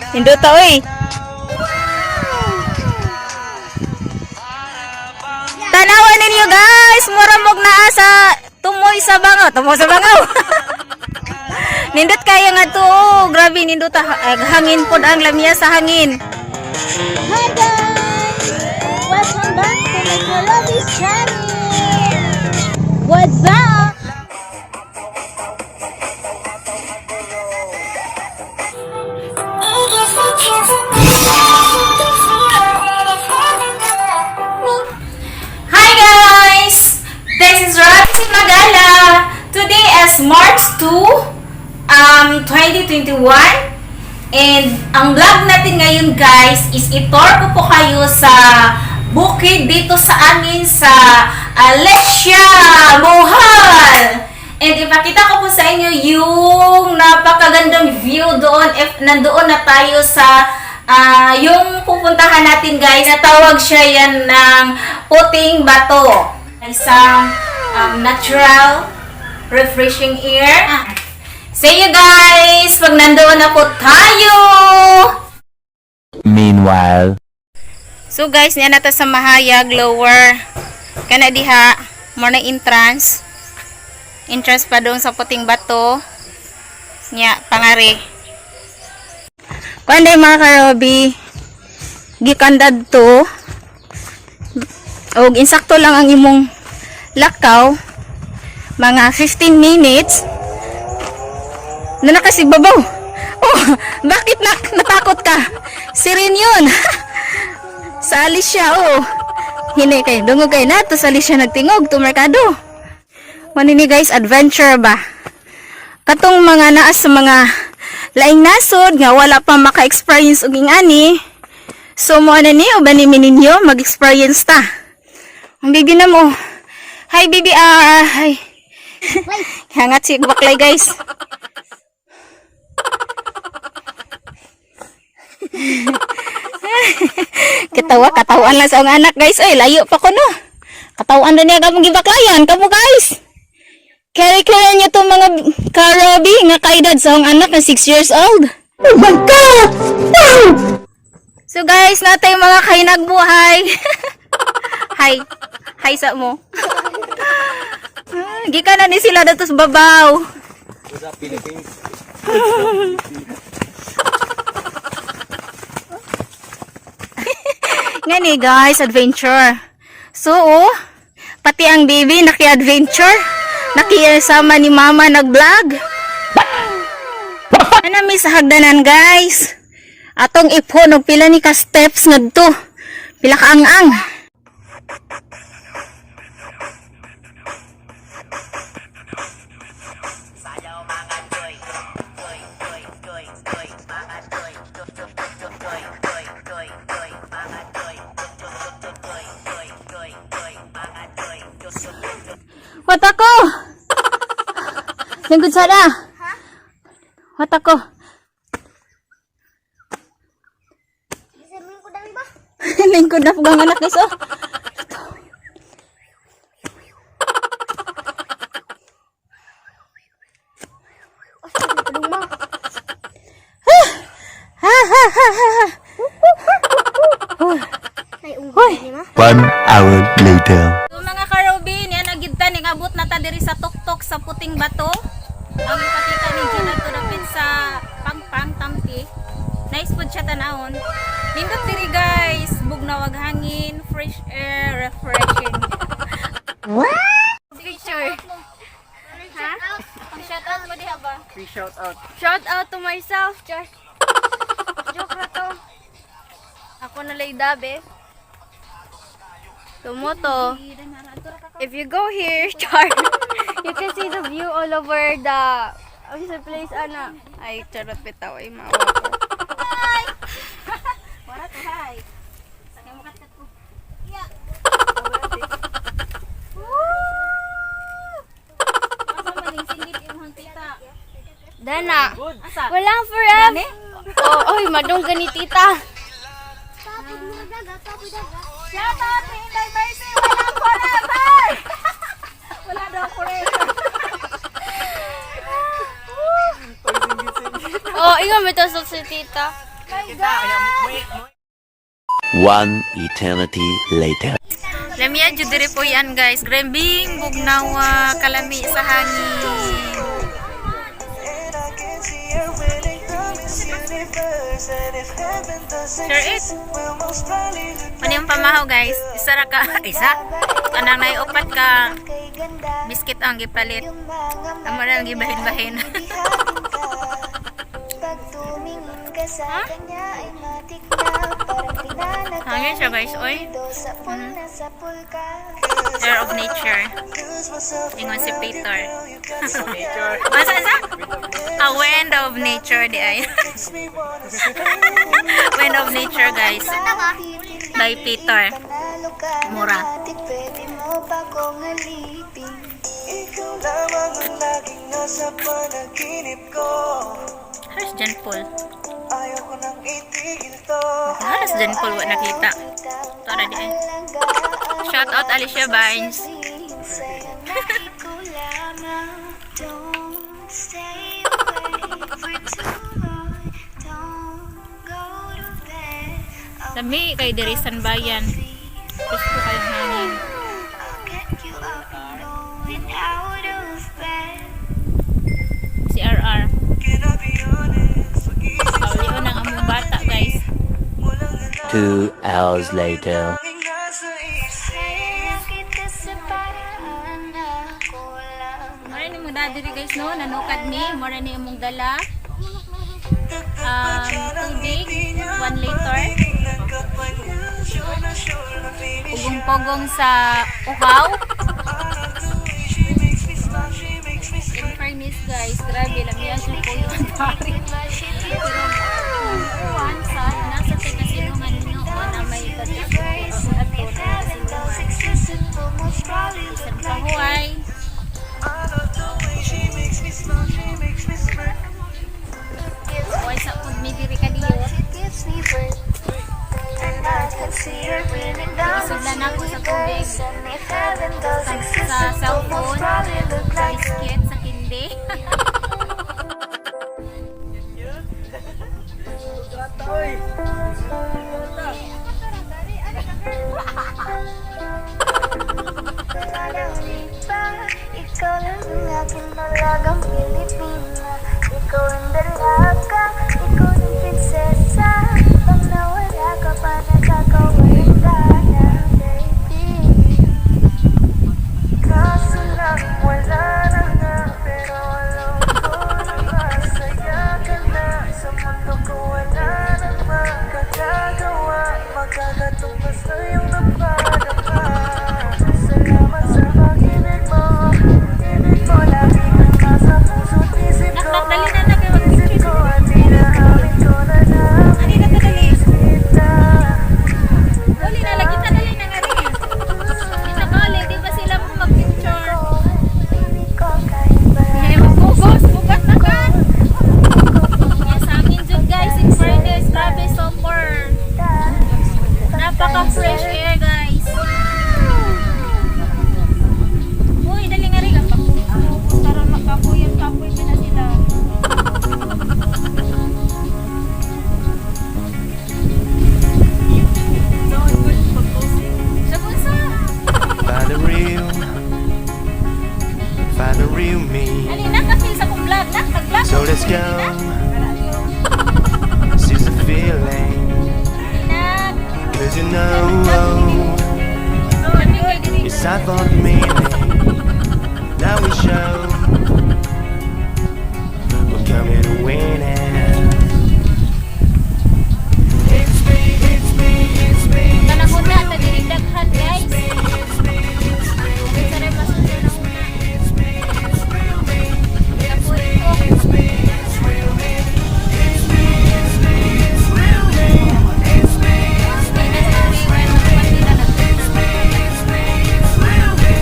Nindot oy. Tanawan ninyo, guys, mura mog naa sa tumoy sa bangaw, tumoy sa bangaw. Nindot kayo nga to. Oh, grabe nindot ah, hangin pod ang lamya sa hangin. Hi guys! Welcome back to my Karabi's channel! What's up? Hi guys! This is Roxy Magala. Today is March 2, 2021. And ang vlog natin ngayon, guys, is itor ko po kayo sa bukid dito sa amin sa Alesia, Bohol. And ipakita ko po sa inyo yung napakagandang view doon if nandoon na tayo sa yung pupuntahan natin, guys. Natawag siya yan ng Puting Bato. Isang natural refreshing air. See you guys pag nandoon na po tayo! Meanwhile. So guys, niya nata sa Mahayag Lower. Kana diha, mo na entrance. Entrance pa doon sa Puting Bato. Nya, pangari. Kuan day, mga karobi. Gikan to. Og insakto lang ang imong lakaw. Mga 15 minutes. Na nakasibabaw. Oh, bakit na natakot ka? Sirin yun. Sali siya, oh. Hinay kayo, dungog kayo na. To sali siya nagtingog, to merkado. Mano ni guys, adventure ba? Katong mga naas sa mga laing nasod, nga wala pa maka-experience og ingani. So mo na ni, uban ni ninyo, mag-experience ta. Ang baby na mo. Hi, baby, ah, hi. Hangat si baklay, guys. Katawa, katawan lang sa akong anak, guys. Ay, layo pa ko no. Katawan na niya kamong gibaklayan. Kamo, guys. Kaya-kaya niya to, mga karobi, nga kaedad sa akong anak na 6 years old. Oh my God! Wow! So guys, natay mga kainagbuhay. Hi. Hi sa mo. Ah, gikan na ni sila dato sa babaw. What's up, Philippines? Nga ni guys, adventure. So, oh, pati ang baby naki-adventure. Nakisama ni mama nag-vlog. Ano mi sa hagdanan, guys? Atong ipon og pila ni ka steps ngadto. Pila ka ang-ang. Wat ako. Lingkod sana. Wat ako. Lingkod na po ang anak, guys. Oh. Ha ha ha ha ha. Hoy. One hour later. So mga karobin, yan agid ta ning abot na ta diri sa tuktok sa Puting Bato. Ang ipakita ni Gina to dapit sa Pangpang Tampi. Nice pod siya tanawon. Nindot diri, guys, bugnawag hangin, fresh air, refreshing. Picture! Ha? Ang shout out mo diha ba? Free shout out. Shout out to myself! Josh! Joke na to. Ako na lang dabe. Tumoto. If you go here, char, you can see the view all over the ang sa place, ana. Ay, charot bitaw, ay mawa ko. Hi. Wala to hi. Sakay mo katkat ko. Yeah. Woo! Asa man ning singgit imong tita? Dana. Asa? Walang forever. Dani? Oh, oy, madong gani tita. Shout out to Inday Mercy! Walang forever! Wala daw forever. Oh, ingat may tasok si tita. My God! One eternity later. Lamia jud diri po yan, guys. Grabing bugnawa, kalami sa hangin. And I can see her winning the Miss Universe. And if heaven does Sure it. exist, we'll most probably look Ano yung pamahaw, guys? Isa ra ka, isa. Kanang naiupat ka biscuit ang gipalit. Amo na ang gibahin-bahin. Pag tumingin ka sa kanya ay matik na. Parang pinanaka. Hangin siya, guys, oy. Sapul na sapul ka. Air of nature. Lose myself Ingon si around you, Peter. girl. You got something Asa asa? A wind of nature di ay. makes me wanna stay. Wind of nature, guys. By Peter. Panalo ka na Mura. matik. Pwede mo pa kong alipin. Ikaw lamang ang laging nasa panaginip ko. Haras John Paul. Ayaw ko nang itigil to. Haras John Paul wa nakita. Tara di ay. Shout out Alicia Vines. Sa'yo na ikaw lamang. Don't stay away for too long. Don't go to bed. Lami kay diri bayan. Gusto kay hangin. I'll get you up and going out of bed. Si RR. Can I be honest? Pag-isip sa Paulion ang among bata, guys. walang alam 2 hours later. ang nasa isip. Kaya kita sa paraan na kulang. Mura ni mong daddy guys, no, nanukad ni, mura ni imong dala. Tubig, 1 liter. Tingnan ka pa niya, sure na sure na finish. Pugong-pugong sa uhaw. I love the way she makes me smile, she makes me In smirk. fairness, guys, grabe lamian siya po yung pare. Pero kuan sa nasa kay kasilungan noon na may pagkakas at If heaven does exist, it will most probably bisan look like pahuway. I love the way she makes me smile, she makes me smirk. Huway sa pud mi diri kadiyo. She gives me birth. And I can see her winning the Isuglan ako sa tubig. Universe. And if heaven does exist, Sa it will cellphone, most probably look sa like her. biscuit, sa kindi. Walang iba. Ikaw lang ang aking dalagang Pilipina. Ikaw ang dalaga, ikaw ang prinsesa. Pag nawala ka pa, nakakawalan gana, baby. Kaso lang wala na nga. Pero alam ko na masaya ka na. Sa mundo ko wala nang makakagawa. Makakatumbas na iyong napadama. Salamat sa pag-ibig mo. Ibig mo lagi kang nasa puso't isip ko. Nak, dali na na kayo mag-picture. Isip ko at inaamin ko na na Ani na dali. kita. Dali na lagi ta, dali na nga rin. Kita kali, di ba sila mo mag-picture? Baby ko kahit ba Ay, magpugos, bugat na ka. Yes, amin jud, guys, in fairness, grabe super. Napaka fresh air, guys. Uy, dali nga rin. Karon makapuyan kapoy na sila. Sa Find the real me. Ali na kasi sa kong vlog na, nag-vlog. So let's go. Seize the feeling. Na. 'Cause you know it's time for the meaning. Now we show we're coming to win it. It's me, it's me, it's me. Kanang huna ta diri daghan, guys. Sa rin masunod na huna. It's me, it's real me. Kapoy ko. It's me, it's real me. It's me, it's me, it's real me. It's me, it's me, it's real me. It's me, it's me, it's real me.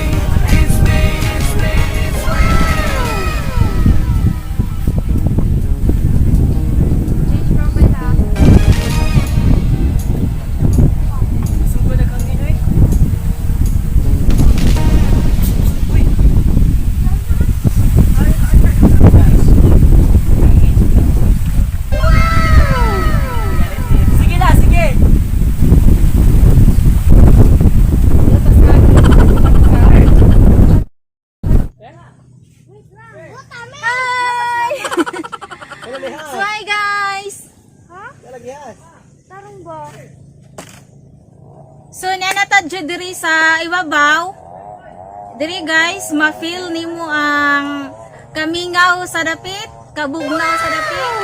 naa jud diri sa ibabaw, diri guys, ma-feel nimo ang kamingaw sa dapit, kabugnaw sa dapit.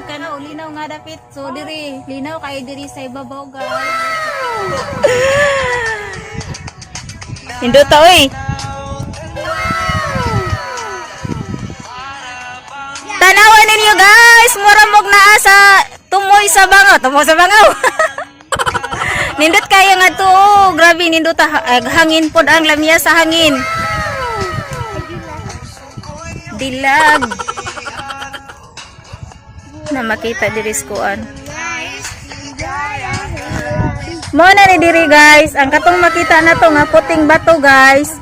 Kana linaw nga dapit. So diri, linaw kay diri sa ibabaw, guys. Nindot oy. Tanawan ninyo guys, mura mog naa sa tumoy sa bangaw, tumoy sa bangaw. Nindot kaya nga to, oh. Grabe nindot ah, hangin pod ang lamya sa hangin. Dilag. Na makita diri sa kuan. Mo na ni diri guys, ang katong makita na to nga puting bato guys.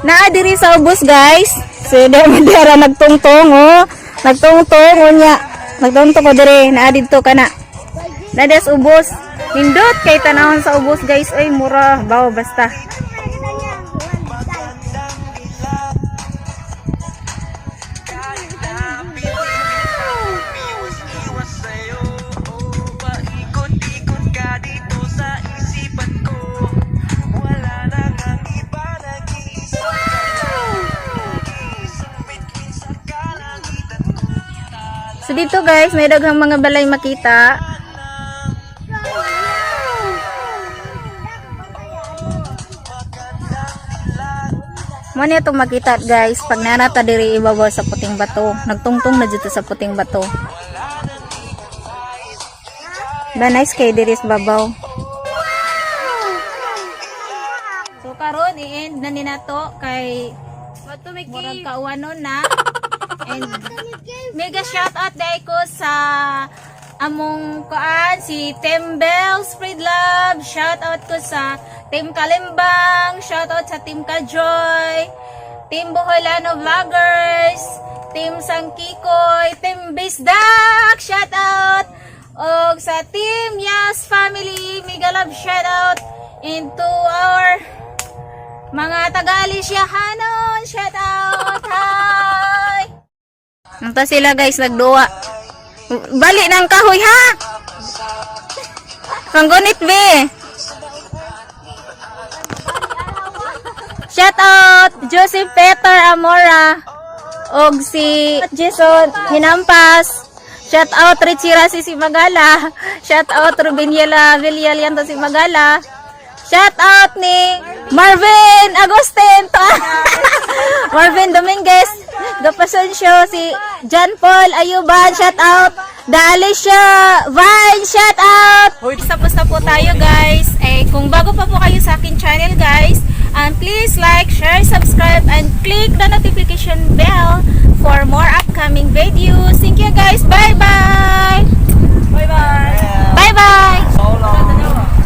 Naa diri sa ubos guys. So di man dira nagtungtong oh. Nagtungtong unya. Nagtungtong ko diri, naa didto kana. Naa sa ubos. Nindot kay tanawon sa ubos guys. Oy, mura baw basta. Iwas sa'yo. Paikot-ikot ka dito sa isipan ko. Wala nang ang iba. Nag-iisa ka lang. Nag-iisang bituin sa kalangitan ko. So dito guys, may daghang mga balay makita. Mo ni itong makita guys, pag narata diri ibabaw sa puting bato, nagtungtong na dito sa puting bato. Ba nice kay diri sa babaw. So karon i-end na ni nato kay murag kauwanon na. And mega shout out dahil ko sa among kuan si Tim Bell Spread Love, shout out ko sa Team Kalimbang, shout out sa Team Kajoy, Team Boholano Vloggers, Team Sangkikoy, Team Bisdak, shout out og sa Team Yas Family, mega love shout out into our mga taga-Alisiahanon, shout out, hi! Nanta sila guys, nagduwa. Bali ng kahoy ha! Panggunit be! Shout out Joseph Peter Amora og si Jason Hinampas. Shout out Richie Rasi si Magala. Shout out Rubiniela Villalianto si Magala. Shout out ni Marvin Agustin. Marvin Dominguez. Gapasencio si John Paul Ayuban. Shout out The Alicia Vine. Shout out. Tapos na po tayo guys. Eh, kung bago pa po kayo sa akin channel guys, please like, share, subscribe, and click the notification bell for more upcoming videos. Thank you guys. Bye-bye. Bye-bye! Bye-bye. So long!